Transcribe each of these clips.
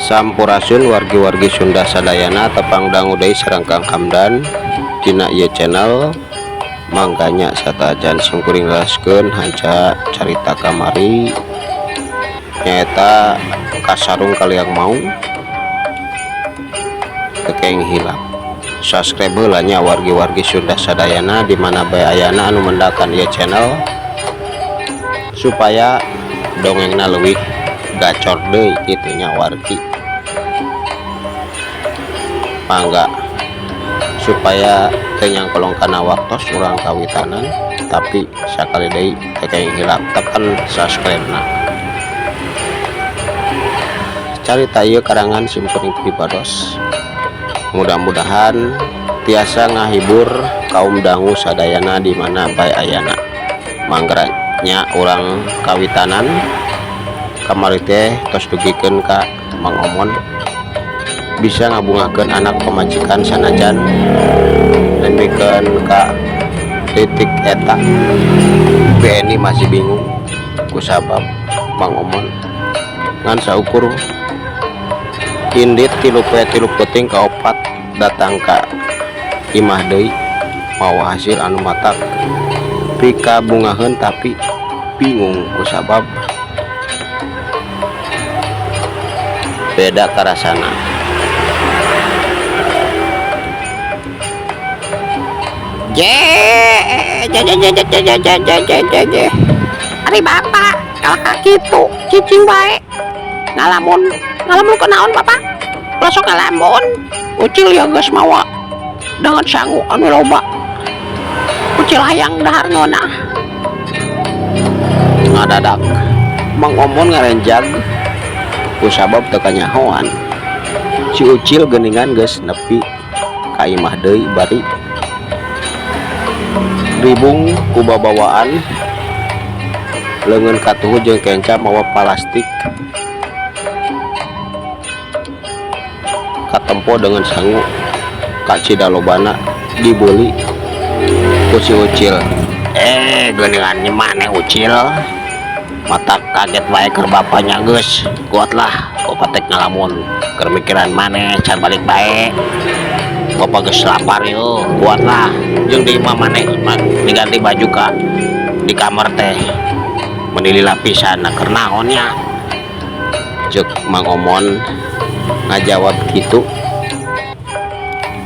Sampurasun wargi-wargi Sunda sadayana, tepang dangu deui sareng Kang Hamdan dina ieu channel. Mangkanya satajan simkuring neraskeun hanca carita kamari, nyaeta kasarung kaliang maung. Teu kenging hilap subscribe heula nya, wargi-wargi Sunda sadayana di mana bae ayana anu mendakan ieu channel, supaya dongengna leuwih gacor deui kitu nya, wargi. Mangga, supaya teu nyangkolong kana waktos, urang kawitanan. Tapi sakali deui, teu kenging hilap tekan subscribe na. Carita ieu karangan simkuring pribados, mudah-mudahan tiasa ngahibur kaum dangu sadayana di mana bae ayana. Mangga nya, urang kawitanan. Kamari teh tos dugikeun ka Mang Omon bisa ngabungahkeun anak pamajikan, sanajan nepikeun ka titik eta BNI masih bingung kusabab Mang Omon ngan saukur indit 3 poe 3 peuting, kaopat datang ka imah deui mawa hasil anu matak pikabungaheun, tapi bingung kusabab beda karasana. Je, je, je, je, je, je, je, je, je, je, je. Ari bapak, kalah kitu, cicing bae. Ngalamun, ngalamun kunaon, Bapak? Ulah sok ngalamun. Ucil ya geus mawa dengan sangu anu loba. Ucil hayang dahar ngeunah. Ngadadak Mang Omon ngarenjag kusabab teu kanyahoan si Ucil geuningan geus nepi ka imah deui bari ribung ku babawaan leungeun katuhu jeung kenca mawa palastik katempo dengan sangu kacida lobana dibeli ku si Ucil. Eh, geuningan maneh, Ucil, matak kaget bae keur bapaknya. Geus kuatlah, bapak tek ngalamun keur mikiran maneh can balik bae. Bapak geus lapar yo, kuatlah. Jeung di imah maneh diganti baju ka di kamar teh meni lila pisan keur naon nya? Ceuk Mang Omon ngajawab kitu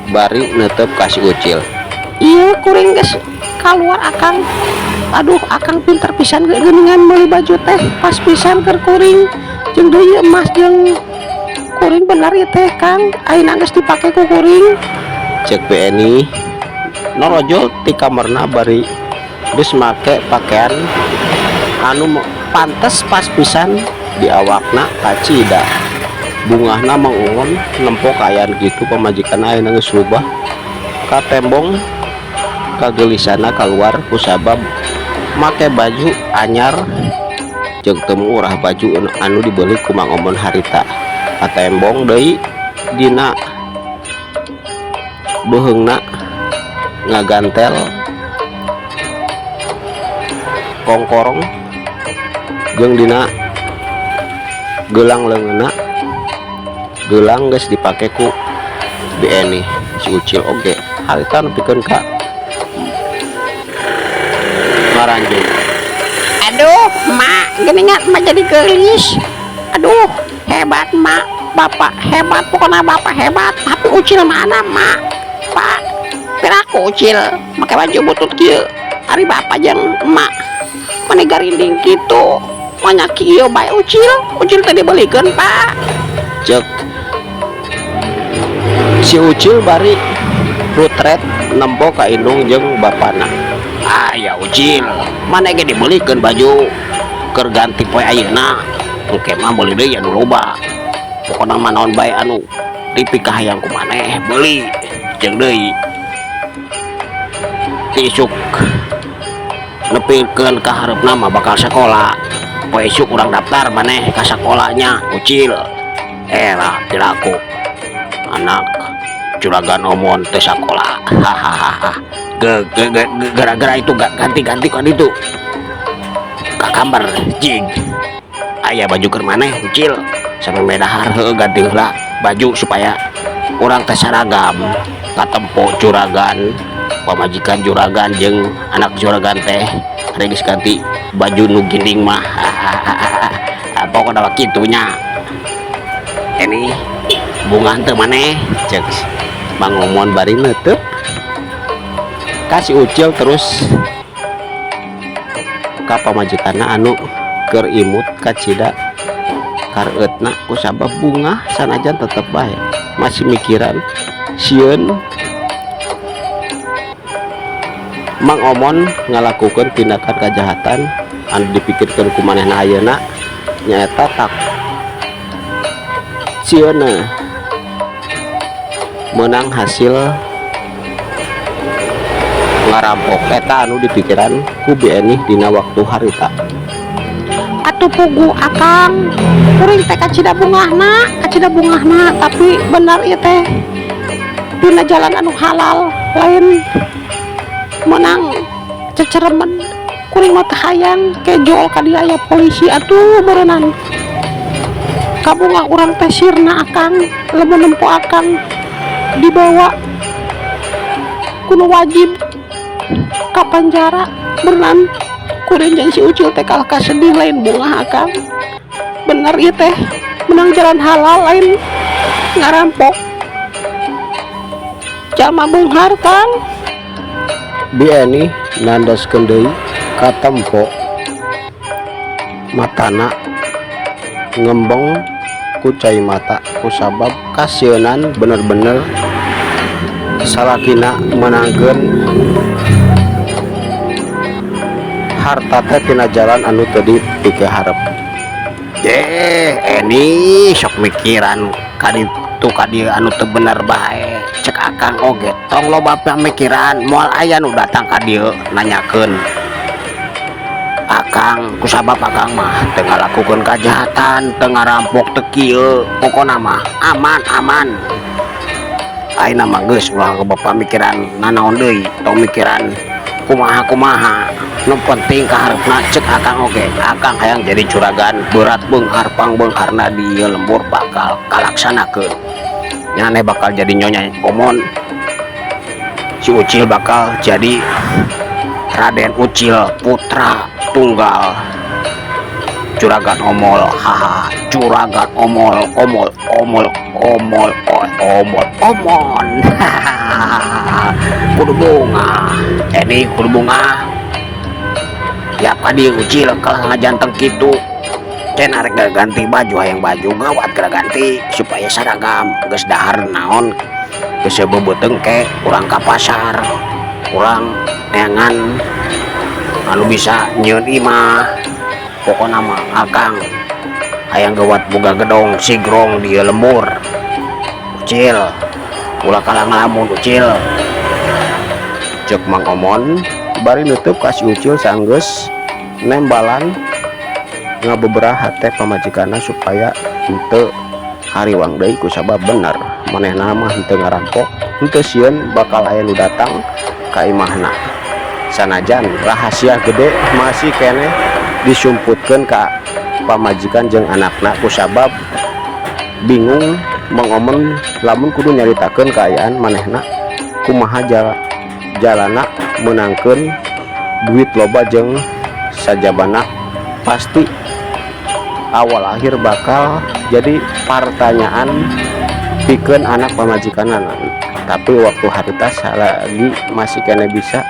bari neuteup ka si Ucil. Iya, kuring geus kaluar, Akang. Aduh, Akang pinter pisan geuningan meuli baju teh pas pisan keur kuring. Jeung deui emas jeung kuring bener ieu teh, Kang. Ayeuna geus dipake ku kuring. Ceuk BNI norojol ti kamarna bari geus make pakaian anu pantes pas pisan di awakna. Kacida bungahna Mang Omon nempo kaayaan kitu, pamajikan ayeuna geus rubah. Katembong kagelisana kaluar kusabab make baju anyar jeung teu murah baju anu dibeli ku Mang Omon harita. Katembong deui dina beuheungna ngagantel kongkorong jeung dina gelang leungeunna. Gelang geus dipake ku BNI, si Ucil oge harita nepikeun ka maranjung. Aduh, Mak, geuningan emak jadi geulis. Aduh, hebat, Mak. Bapak hebat, pokoknya bapak hebat. Tapi Ucil mana, Mak? Pak, piraku Ucil make baju butut kieu? Ari bapak jeung emak meni garinding kitu. Manya kieu bae Ucil. Ucil teh dibelikeun, Pak. Ceuk si Ucil bari rutret nempo ka indung jeung bapana. Ah ya, Ucil, maneh ge dibelikeun baju keur ganti poe ayeuna, engke mah meuli deui anu loba. Pokona mah naon bae anu dipikahayang ku maneh beuli. Jeung deui, ti isuk nepikeun ka hareupna mah bakal sakola. Poe isuk urang daftar maneh ka sakolanya, Ucil. Era piraku anak juragan Omon teh sakola? Hahaha, gara-gara itu gak ganti-ganti kan itu ka kamar jig aya baju keur maneh, Ucil. Samemeh dahar heuh ganti heula baju supaya urang teh saragam katempo juragan, pamajikan juragan jeung anak juragan teh ari geus ganti baju nu ginding mah. Pokona mah kitu nya. Ini bungah teu maneh cek Mang Omon bari neuteuk ka si Ucil terus ka pamajikanna anu keur imut kacida kareutna kusabab bungah sanajan tetep bae masih mikiran sieun Mang Omon ngalakukeun tindakan kajahatan anu dipikirkeun ku manehna ayeuna nyaeta tak sieuna menang hasil ngarampok eta anu dipikiran ku Bi Enih dina waktu harita. Atuh puguh akang kuring teh kacida bungahna, kacida bungahna tapi bener ieu teh dina jalan anu halal lain menang ceceremen kuring mah teu hayang kejol ka dieu aya polisi atuh meureunnan kabungah urang teh sirna akang lamun nempo akang dibawa kudu wajib ka panjara berenang kuring jeung si Ucil teh kalah kasedih lain bungah akang bener ieu teh menang jalan halal lain ngarampok jalma beunghar Kang. Bi Enih nandaskeun deui katempo matana ngembeng ku cai mata kusabab kasieunan bener-bener salakina menangkeun harta teh tina jalan anu teu dipikeharep. Ini sok mikiran kaditu kadieu anu teu bener bae cek akang oge tong loba pamikiran moal aya nu datang ka dieu nanyakeun akang kusabab akang mah teu ngalakukeun kajahatan teu ngarampok teu kieu pokona mah aman aman. Ayeuna mah geus ulah loba pamikiran nanaon deui tong mikiran kumaha kumaha nu penting kaharepna cek akang oge akang hayang jadi juragan berat beunghar pangbeungharna di ieu lembur bakal kalaksanakeun nyane bakal jadi nyonya Omon si Ucil bakal jadi Raden Ucil putra tunggal juragan Omol haha juragan Omol omol omol omol omol omon hahaha kudu bunga ini kudu bunga ya kadi Ucil kalah ngajanteng kitu cenah rek ganti baju hayang baju gawat geura ganti supaya saragam geus dahar naon geus beubeuteng ke urang ka pasar urang neangan anu bisa nyieun imah pokona mah akang hayang gawat boga gedong sigrong di lembur Ucil ulah kalah ngalamun Ucil cek Mang Omon bari nutup ka si Ucil sanggeus nembalan ngabeberah hate pamajikanna supaya henteu hariwang deui kusabab bener manehna mah henteu ngarampok henteu sieun bakal aya nu datang ka imahna sanajan rahasia gede masih keneh disumputkeun ka pamajikan jeung anakna kusabab bingung Mang Omon lamun kudu nyaritakeun kaayaan manehna kumaha jalana meunangkeun duit loba jeung sajabana pasti awal akhir bakal jadi pertanyaan pikeun anak pamajikanna tapi waktu harita lagi masih kena bisa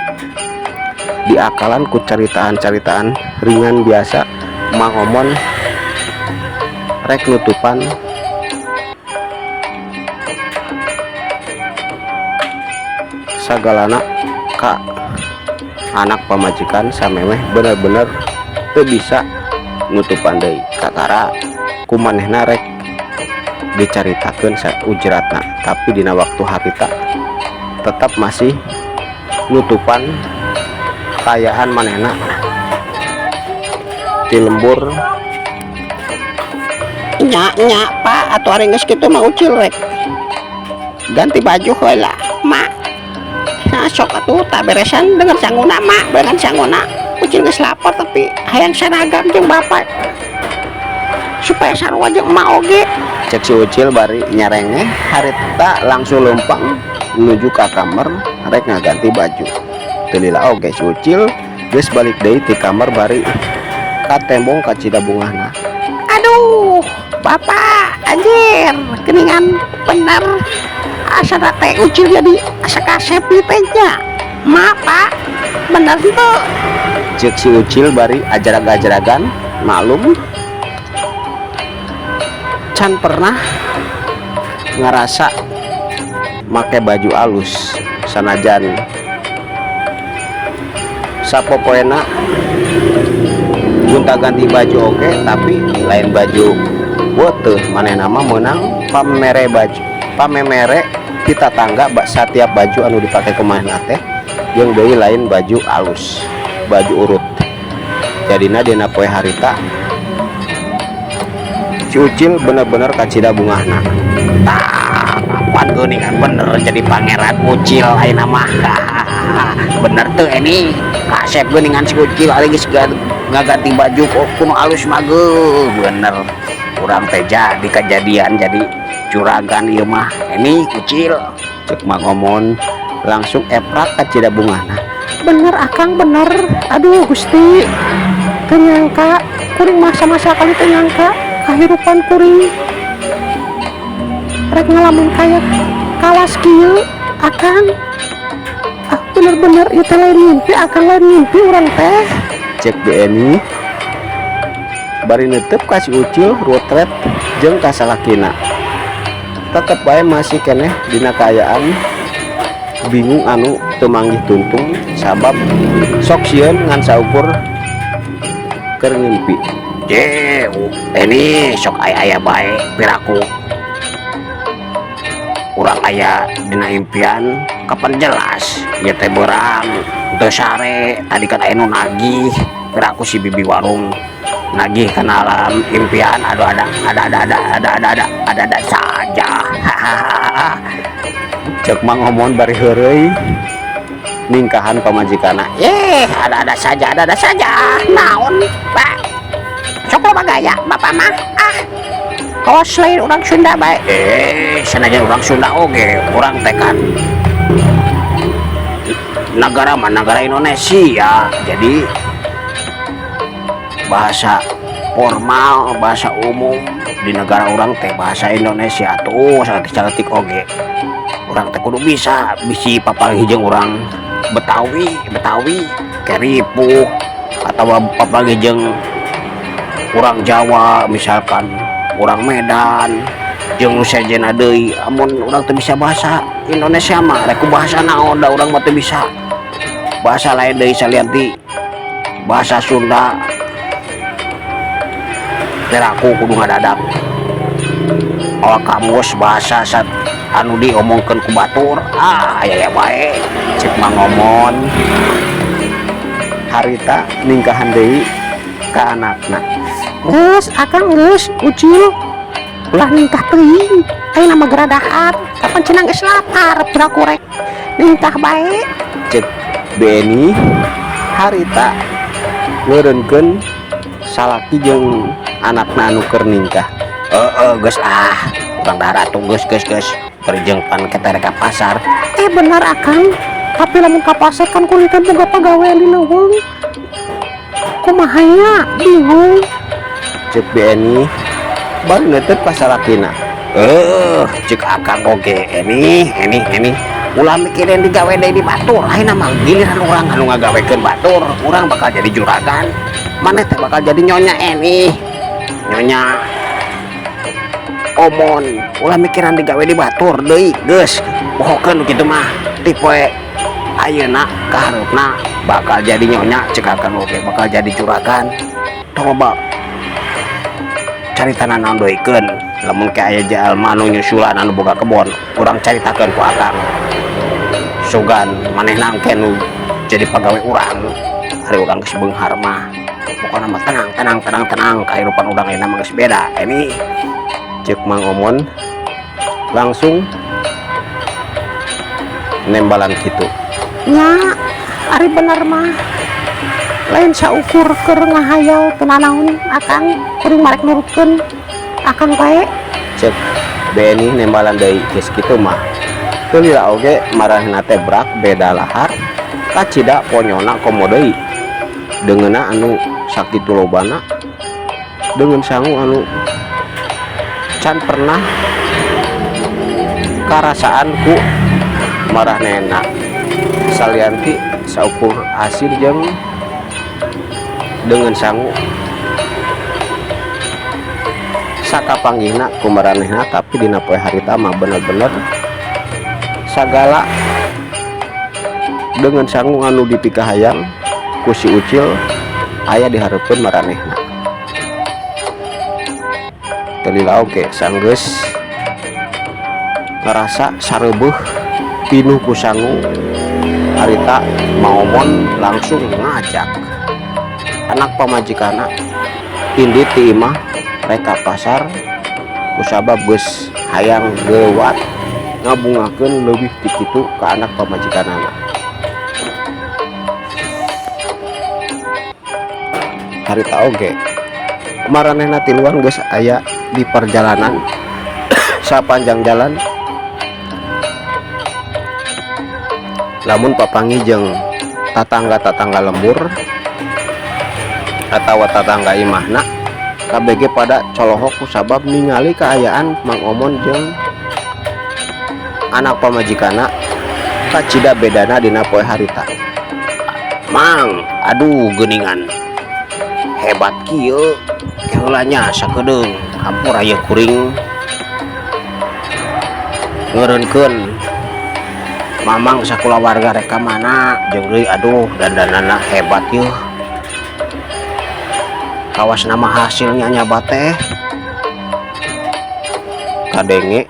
diakalan ku caritaan-caritaan ringan biasa Mang Omon rek nutupan sagalana ka anak pamajikan samemeh bener-bener teu bisa nutupan deui kakara kumanehna rek dicaritakeun saujratna tapi dina waktu harita tetap masih nutupan kayaan manehna di lembur. Nya nya Pak atuh ari geus kitu mah Ucil rek ganti baju heula mak. Nah, sok atuh tak beresan dengan sanguna mak dengan sanguna Ucil geus lapar tapi hayang seragam jeung bapak. Supaya sarua jeung emak oge. Cek si Ucil bari nyarengeh. Harita langsung lempang menuju ke kamar rek ngaganti baju. Teu lila oge si Ucil geus balik deui ti kamar bari katembong kacida bungahna. Aduh, Bapak, anjir, geningan bener. Asa teh Ucil jadi asa kasep teh nya. Ma, Pak, bener tuh. Cek si Ucil bari ajarag-ajaragan, maklum can pernah ngerasa make baju alus, sanajan sapopoena gonta ganti baju oke, tapi lain baju weteh. Manehna mah meunang pamere baju, pamemere ti tatangga setiap baju anu dipake ku manehna teh, jeung deui lain baju alus, baju urut. Jadina dina poe harita si Ucil bener-bener kacida bungahna. Tah, kapan geuningan bener jadi Pangeran Ucil ayeuna mah. Bener tuh ini kasep geuningan si Ucil ari geus ngaganti baju kok kuno alus mah geuh. Bener urang teh jadi kejadian jadi juragan ieu mah ini Ucil, cek Mang Omon langsung eprak kacida bungahna. Bener, Akang, bener. Aduh Gusti, teu nyangka kuring masa-masa kali teu nyangka kahirupan kuring rek ngalamin kaya kawas kieu, Akang. Ah, bener-bener ieu teh lain mimpi, Akang, lain mimpi urang teh. Cek BNI bari netep ka si Ucil rotret jeung ka salakina. Tetep bae masih keneh dina kaayaan bingung anu teu manggih tuntung, sabab sok sieun ngan saukur keur ngimpi. Je, ini sok aya-aya bae piraku urang aya dina impian. Kapan jelas ieu teh beurang teu sare. Tadi kan aya nu nagih, piraku si bibi warung nagih kana alam impian. Aduh, ada ada ada ada ada ada ada ada ada saja. Cek Mang Omon bari heureuy ningkahan pamajikanna. Eh, ada-ada saja, ada-ada saja. Naon, Pak? Sok loba gaya, Bapak mah. Ah, kawas lain orang Sunda bae. Eh, sanajan orang Sunda oge urang teh kan negara mah negara Indonesia, jadi bahasa formal, bahasa umum di negara urang teh bahasa Indonesia tuh. Sangat caletik oge urang teh kudu bisa, bisi papanggih jeung urang Betawi, Betawi keripuh, atau papanggih jeung urang Jawa, misalkan urang Medan jeung nu sejenna deui. Amun urang teu bisa bahasa Indonesia mah rek ku bahasa naon? Da urang mah teu bisa bahasa lain deui salian ti bahasa Sunda. Piraku kudu ngadadak awak kamus bahasa sat anu diomongkeun ku batur. Ah, aya aya bae. Cek Mang Omon harita ningkahan deui ka anakna. Geus, Akang, geus, Ucil. Ulah ningkah teuing. Ayeuna mah geura dahar. Kapan cenah geus lapar, piraku rek ningkah bae. Cek Beni harita ngeureunkeun salaki jeung anakna anu keur ningkah. Heeh, geus ah, urang dahar atuh, geus geus geus. Bari jeung pan kita rek ka pasar. Eh, bener, Akang. Tapi lamun ka pasar kan kuring teh boga pagawean di leuweung. Kumaha nya? Bingung. Cek Beni bari neuteup ka salakina. Eh, cek Akang oge ini ulah mikirin digawe deui di batur. Ayeuna mah giliran urang anu ngagawekeun batur. Urang bakal jadi juragan, maneh teh bakal jadi nyonya. Ini Nyonya Omon, ulah mikiran digawe di batur deui, geus pohokeun kitu mah. Ti poe ayeuna ka hareupna bakal jadi nyonya, cek Akang oge bakal jadi juragan. Tong loba carita naon deuikeun. Lamun ke aya jalma anu nyusulan anu boga kebon, urang caritakeun ku Akang, sugan manehna engke nu jadi pagawe urang ari urang geus beunghar mah. Pokona mah tenang, tenang, tenang, tenang, kahirupan urang ayeuna mah geus beda ini. Cek Mang Omon langsung nembalan kitu. Nya, ari bener mah. Lain saukur keur ngahayal, teu nanaon, Akang. Kuring mah rek nurutkeun Akang bae. Cek Beni nembalan deui. Geus kitu mah teu lila oge maranehna teh brak beda lahar, kacida ponyona komo deui deungeunna anu sakitu lobana, deungeun sangu anu can pernah karasaan ku maranehna salian ti saukur hasil jeung deungeun sangu sakapanggihna ku maranehna. Tapi dina poe harita mah bener-bener sagala deungeun sangu anu dipikahayang ku si Ucil aya dihareupeun maranehna. Teu lila oge sanggeus ngarasa sareubeuh pinuh ku sangu harita, Mang Omon langsung ngajak anak pamajikanna indit ti imah rek ka pasar kusabab geus hayang geuwat ngabungakeun leuwih ti kitu ka anak pamajikanana. Harita oge maranehna tiluan geus aya di perjalanan. Sapanjang jalan lamun papanggih jeung tatangga-tatangga lembur atawa tatangga imahna, KBG pada colohok kusabab ningali kaayaan Mang Omon jeung anak pamajikanna kacida bedana dina poe harita. Mang, aduh, geuningan hebat kieu heula nya. Sakedeung hampura ieu kuring ngeureunkeun Mamang sakulawarga rek ka mana jeung deui. Aduh, dandanana hebat yeuh, kawas nama hasilnya nyabat teh. Kadenge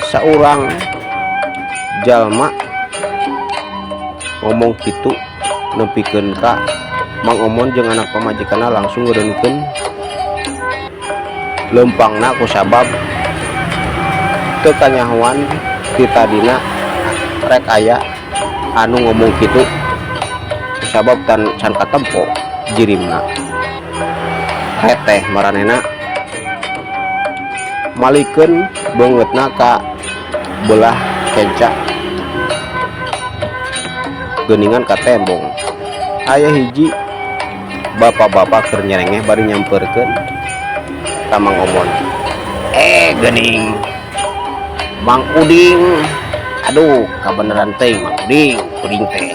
saurang jalma ngomong kitu nepikeun ka Mang Omon jeung anak pamajikanna langsung ngeureunkeun leumpangna kusabab teu kanyahoan ti tadina rek aya anu ngomong kitu kusabab tan can katempo jirimna. Heteh maranehna malikeun beungeutna ka belah kenca, geuningan ka tembong aya hiji bapak-bapak keur nyerengeh bari nyamperkeun ka Mang Omon. "Eh, geuning Mang Uding, aduh, kabeneran teh Mang Uding, kuring teh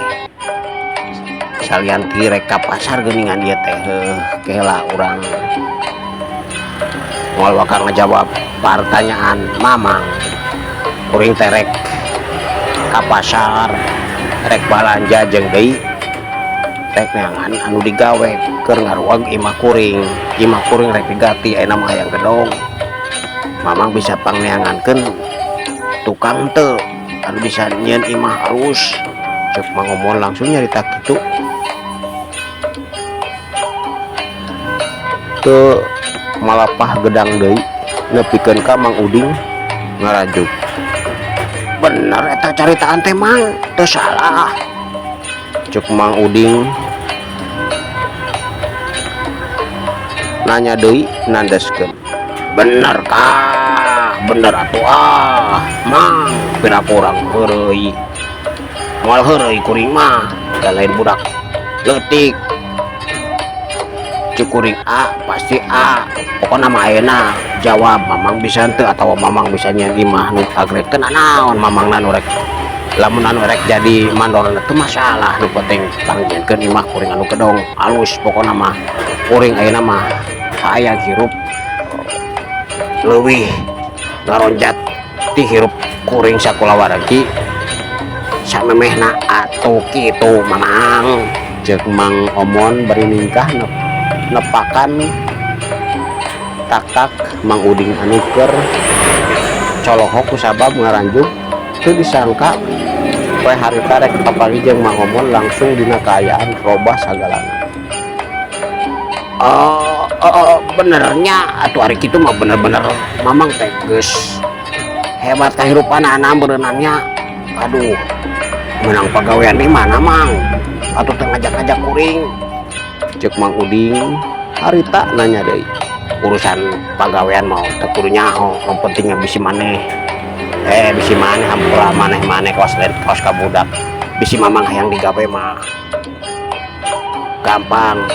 salian ti rek ka pasar geuningan ieu teh. Heuh, kela urang moal bakal ngajawab pertanyaan Mamang. Kuring teh rek ka pasar, rek balanja jeung deui rek neangan anu digawe keur ngaruag imah kuring. Imah kuring rek diganti, ayeuna mah hayang gedong. Mamang bisa pangneangankeun tukang teu anu bisa nyieun imah alus?" Cek Mang Omon langsung nyarita kitu. Teu malapah gedang deui nepikeun ka Mang Uding ngarajuk, "Bener eta caritaan teh, Mang, teu salah." Cek Mang Uding nanya deui nandeskeun, "Bener kah?" "Bener atuh ah, Mang, pira kurang heureuy, moal heureuy kuring mah da lain budak leutik. Cek kuring A pasti A. Pokona mah ayeuna jawab, Mamang bisa henteu atawa Mamang bisa nyieun imah nu agrek teu nanaon Mamang nu rek. Lamun anu rek jadi mandorna teu masalah, nu penting pangjieunkeun imah kuring anu gedong alus. Pokona mah kuring ayeuna mah hayang hirup leuwih ngaronjat ti hirup kuring sakulawargi samemehna atuh kitu, Mamang," cek Mang Omon bari ningkah nepakan tak-tak Mang Uding anu keur colohok kusabab ngaranjuk teu disangka poe harita rek papanggih jeung Mang Omon langsung dina kaayaan robah sagalana. "Oh, oh, benernya atuh ari kitu mah, bener-bener Mamang teh geus hebat kahirupan anak berenangnya. Aduh, menang pagawean di mana, Mang?" Atuh teu ngajak-ngajak kuring? Cek Mang Uding harita nanya deui. Urusan pagawean mah teu kudu nyaho, nu penting mah bisi maneh. Bisi maneh hampura maneh-maneh kawas lain kawas ka budak. Bisi Mamang hayang digawe mah gampang,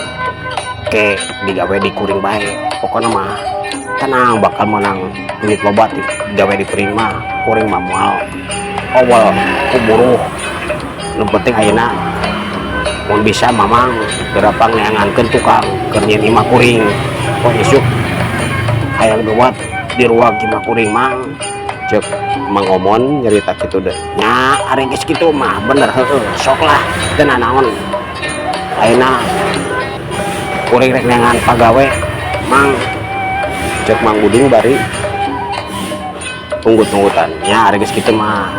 ke digawe di kuring bae. Pokokna mah tenang, bakal menang duit loba digawe di kuring mah. Kuring mah moal awal ku buruh. Nu penting ayeuna mun bisa Mamang gerapang neangankeun tukang keur nyieun imah kuring. Poe isuk hayang duat di ruang imah kuring, Mang. Cek Mang Omon nyerita kitu deh nya. Ari geus kitu mah bener, heueuh, sok lah, teu nanaon. Ayeuna kuring rek neangan pagawe, Mang. Cek Mang Uding bari unggut-unggutan nya. Ari geus kitu mah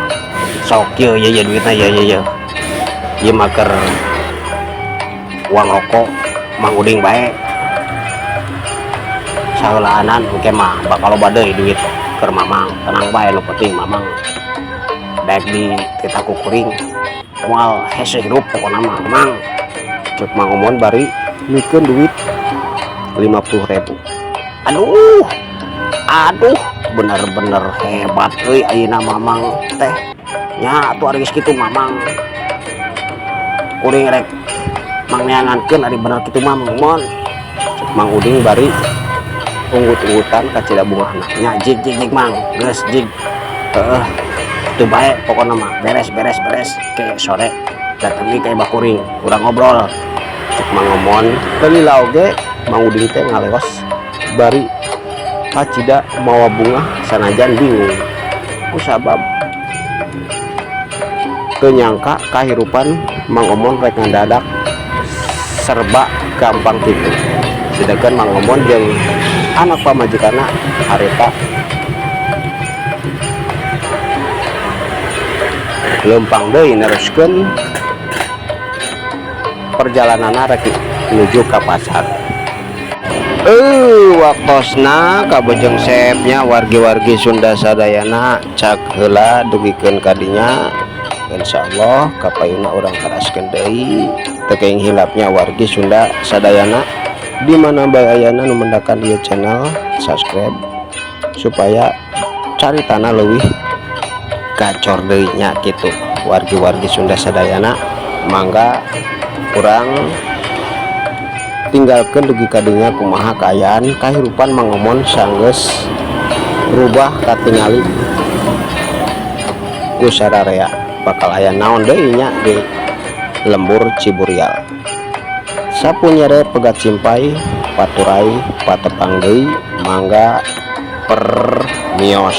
sok, ye ye ye, duitna ye ye ye ye mah keur uang rokok Mang Uding bae saheulaanan. Engke mah bakal loba deui duit keur Mamang, tenang bae. Nu penting Mamang daek di titah ku kuring, moal hese hirup pokona mah, Mang. Cek Mang Omon bari mikeun duit 50.000. Aduh aduh, bener-bener hebat euy ayeuna Mamang teh nya. Atuh ari geus kitu Mamang, kuring rek mang neangankeun ari bener kitu mah, Mang Omon. Cek Mang Uding bari unggut-unggutan kacida bungahna nya. Jig jig jig, Mang, geus jig, heeh, itu bae pokokna mah. Beres beres beres, ke sore datang deui ka imah kuring, urang ngobrol. Cek Mang Omon. Lila oge Mang Uding teh ngalewas bari kacida mawa bungah, sanajan bingung kusabab teu nyangka kahirupan Mang Omon rek ngadadak serba gampang kitu. Sedangkan Mang Omon jeung anak pamajikanna harita leumpang deui neruskeun perjalananna rek menuju ka pasar. Waktosna kabejeng sepnya wargi-wargi Sunda sadayana, cak heula dugikeun kadinya. Insyaallah kapayuna urang teraskeun deui. Teu kenging hilapnya wargi Sunda sadayana di mana bae ayana nu mendakan ieu channel, subscribe supaya caritana leuwih gacor deui nya kitu. Wargi-wargi Sunda sadayana, mangga urang tinggalkeun dugi kadinya kumaha kaayaan kahirupan Mang Omon sanggeus rubah katingali ku sararea, bakal aya naon deui nya di lembur Ciburial. Sapunyere pegat simpai paturai patepang deui, mangga permios.